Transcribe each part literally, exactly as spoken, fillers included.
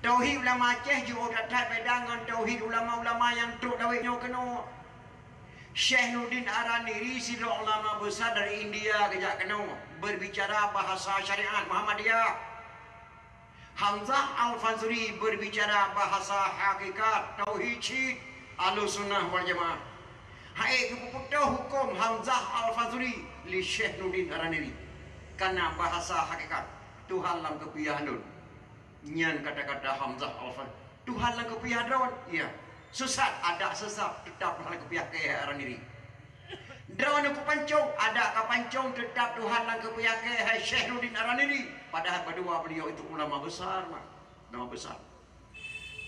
Tauhid ulama Aceh jiôh that-that beda ngon tauhid ulama-ulama nyang trok lawét nyoe keunoe. Syekh Nuruddin Araniri sidroe ulama besar dari India geujak keunoe berbicara bahasa syariat Muhammadiyah. Hamzah Al-Fansuri berbicara bahasa hakikat tauhid cit Ahlussunnah wal Jamaah. Hai geupeutoh huköm Hamzah Al-Fansuri lé Syekh Nuruddin Araniri. Kana bahasa hakikat Tuhan lam keupiah lôn. Nyan kata-kata Hamzah Al-Fan. Tuhan lam keupiah droe, iya. Sesat, adak sesat, tetap Tuhan lam keupiah keu Araniri. Droe keupancong, adak kapancong, tetap Tuhan lam keupiah keu hai Syekh Nuruddin Araniri. Padahal berdua beliau itu ulama besar, mak. Ulama besar.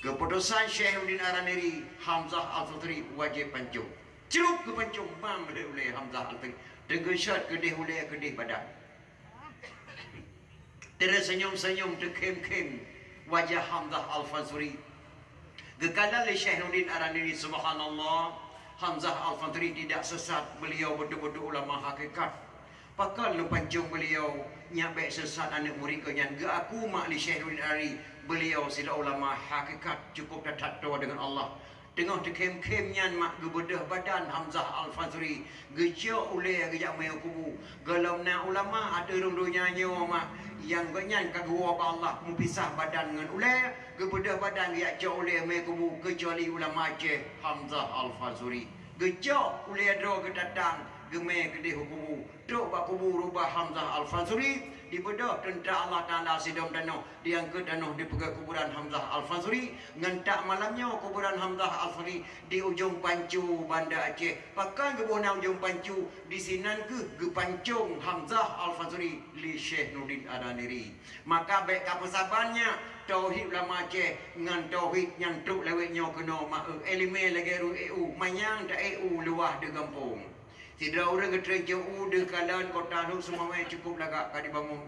Keputusan Syekh Nuruddin Araniri, Hamzah Al-Fansuri wajib pancong. Cerup keupancong, bang lé ulée Hamzah Al-Fansuri. Teugeusyot keudeh ulée keudeh badan. Tersenyum-senyum teukhém-khém wajah Hamzah Al-Fansuri. Geukalon lé Syekh Nuruddin Araniri, subhanallah, Hamzah Al-Fansuri tidak sesat, beliau betul-betul ulama hakikat. Pakon lôn pancong beliau, nyak bék sesat aneuk murit geuh nyan. Geuaku mak lé Syekh Nuruddin Araniri, beliau sidroe ulama hakikat, cukup that-that toe deungon Allah. Teungoh teukhém-khém nyan mak geubeudôh badan Hamzah Al-Fansuri, geucok ulée geujak miyueb kubu. Gohlom na ulama ateueh rhueng donya nyoe mak, nyang gobnyan ka geuwoe bak Allah meupisah badan ngon ulée, geubeudôh badan geujak cok ulée miyueb kubu, keucuali ulama Aceh Hamzah Al-Fansuri. Geucok ulée droe geutatang, geumé keudeh u kubu. Trok bak kubu rubah Hamzah Al-Fansuri, dibeudôh teuntra Allah Taala sidom tanoh, diangkot tanoh dipeugét kuburan Hamzah Al-Fansuri. Ngon that malam nyoe kuburan Hamzah Al-Fansuri di ujong Pancu, Banda Aceh. Pakon geuboh na ujong Pancu, disinan kheueh geupancong Hamzah Al-Fansuri lé Syekh Nuruddin Araniri. Maka bék kapeusaban nyak, tauhid ulama Aceh ngon tauhid nyang trok lawét nyoe keunoe mak eu, iéleumé lagée rhueng ék u, manyang taék u luwah di gampông. Sidroe ureuëng geutreun cok u deuh kalon kota Lhok Seumawé cukup lagak ka jibangun.